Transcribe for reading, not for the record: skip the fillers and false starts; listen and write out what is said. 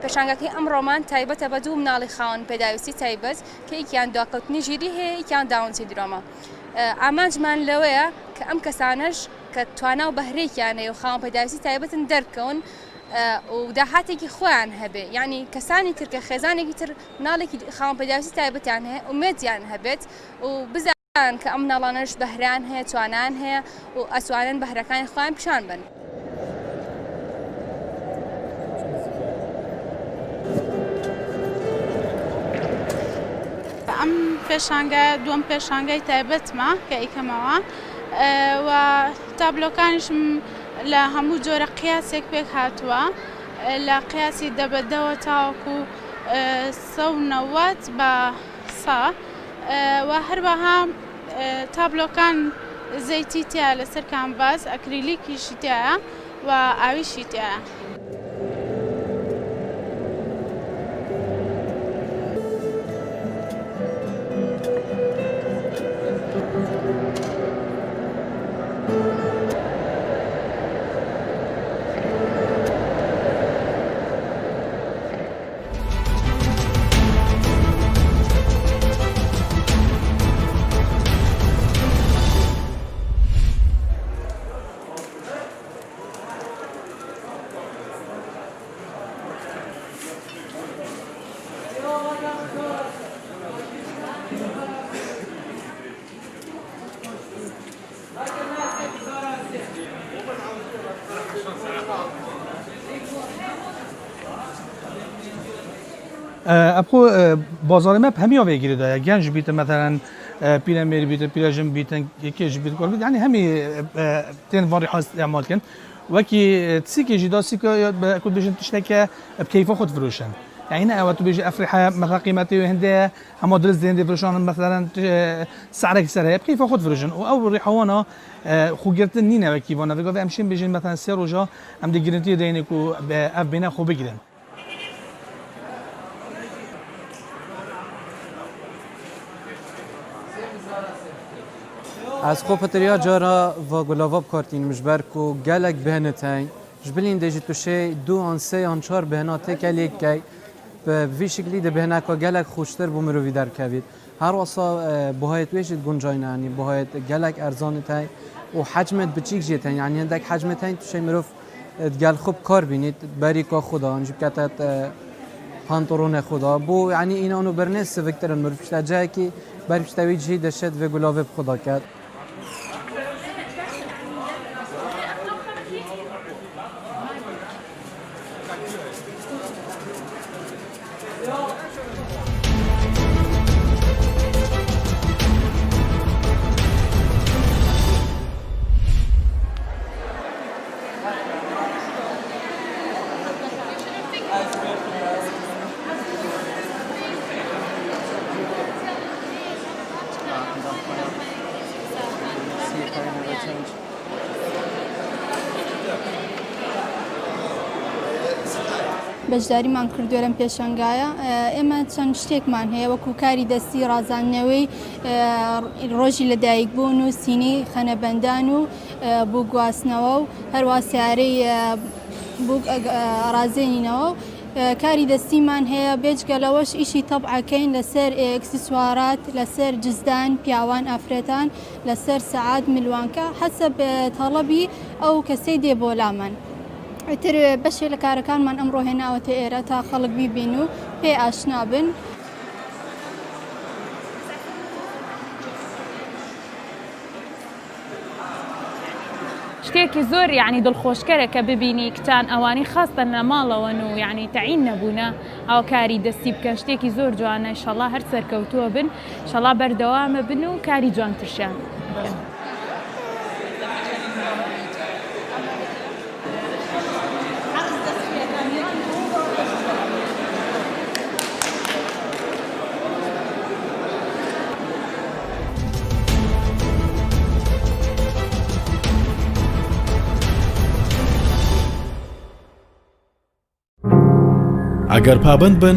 پێشانگاکەی ئەمڕۆمان تایبەتە بە دوو مناڵی خاوەن پێداویستی تایبەت کە یەکیان دواکەوتنی ژیری هەیە یەکیان داون سیندرۆمە. ئامانجمان لەوەیە کە ئەم کەسانەش کە توانا و بەهرەیەکیان هەیە و خاوەن پێداویستی تایبەتن دەربکەون و داهاتێکی خۆیان هەبێ یعنی کەسانی تر کە خێزانێکی تر مناڵێکی خاوەن پێداویستی تایبەتیان هەیە ئومێدیان هەبێت و بزانن کە ئەم مناڵانەش بەهرەیان هەیە توانایان هەیە و ئەتوانن بەهرەکانی خۆیان پیشان بەن. ئەم پێشانگایە دووەم پێشانگای تایبەتمە کە ئەیکەمەوە و تابلۆکانیشم لە هەموو جۆرە قیاسێک پێک هاتووە لە قیاسی دە بە دەوە تاوەکو 190 بە سا و هەروەها تابلۆکان زەیتی تیا لەسەر کانڤاس ئەکریلیکیشی تایە و ئاویشی تایە. ئەبخۆ بازاڕی مە هەمی وێ گرێدایە گەنج بیتن مەثەلەن پیرەمێر بیتن پیرەژن بیتن یەکێ ژ بیت کۆر بیت یعنی هەمی تێن ڤان ڕیحا ئستعمال کەن وەکی تسیکێ ژی دا سیکە کو بێژن تشتێکە بکەیفە خۆت فروشن یعنی نە ئەوە تو بێژی ئەف ڕیحە مەثەلەن قیمەتی وێ هندەیە هەموو درست دێن دێ فروشان مەثەلەن سعرێک سەر هەیە بکەیفە خۆت فروشن و ئەو ڕیحەوانە خوگرتن نینە وەکی ڤانە ڤێگاڤێ ئەم شێن بێژین مەثەلەن سێ ڕۆژە ئەم دێ گرنتی دەینێ کو ئەف بێنە خۆ بگرن. Ez xwe fitriya cara va gulava bi kar tînim ji ber ku gelek bêhnet heye. Ji bilîn de jî tu şê du an sê an çar bêhna têkel yek key. Bi vî şiklî di bêhneka gelek xweştir bo mirovî derkevît. Her wisa buhayê wê jî diguncayne yanî buhayê gelek erzanê te heye û hecmê biçîk jî te heye yanî hindek hecmê te heye tu şê mirov digel xwe bi kar bînî berîka xwe de an jî bikete pantolonê xwe de bo yanî înan û birnê siviktir in mirov pişte cihekî ber pişte wî cihî dişit vê gulavê bi xwe de ket. بەشداریمان کردووە لەم پێشەنگایە ئێمە چەند شتێکمان هەیە وەکو کاری دەستی ڕازاندنەوەی ڕۆژی لەدایکبوون و سینی خەنەبەندان و بوو گواستنەوە و هەروە سیارەی بوو ڕازێنینەوە و کاری دەستیمان هەیە بێجگە لەوەش ئیشی تەبعەکەین لەسەر ئێکسسوارات لەسەر جزدان پیاوان ئافرەتان لەسەر سەعات ملوانکە حەسەب تەڵەبی ئەو کەسەی دێ بۆ لامان. ئیتر بەشێ لە کارەکانمان ئەمڕۆ هێناوەتە ئێرە تا خەڵک بیبین و پێ ئاشنا بن. شتێکی زۆر یەعنی دڵخۆشکەرە کە ببینی کچان ئەوانەی خاستەن لە ماڵەوەن و یەعنی تەعین نەبوونە ئاوا کاری دەستی بکەن شتێکی زۆر جوانە ئیشەڵا هەر سەرکەوتووە بن ئیشەڵا بەردەوامە بن و کاری جوانترشیان بکەن. ئەگەر پابەند بن.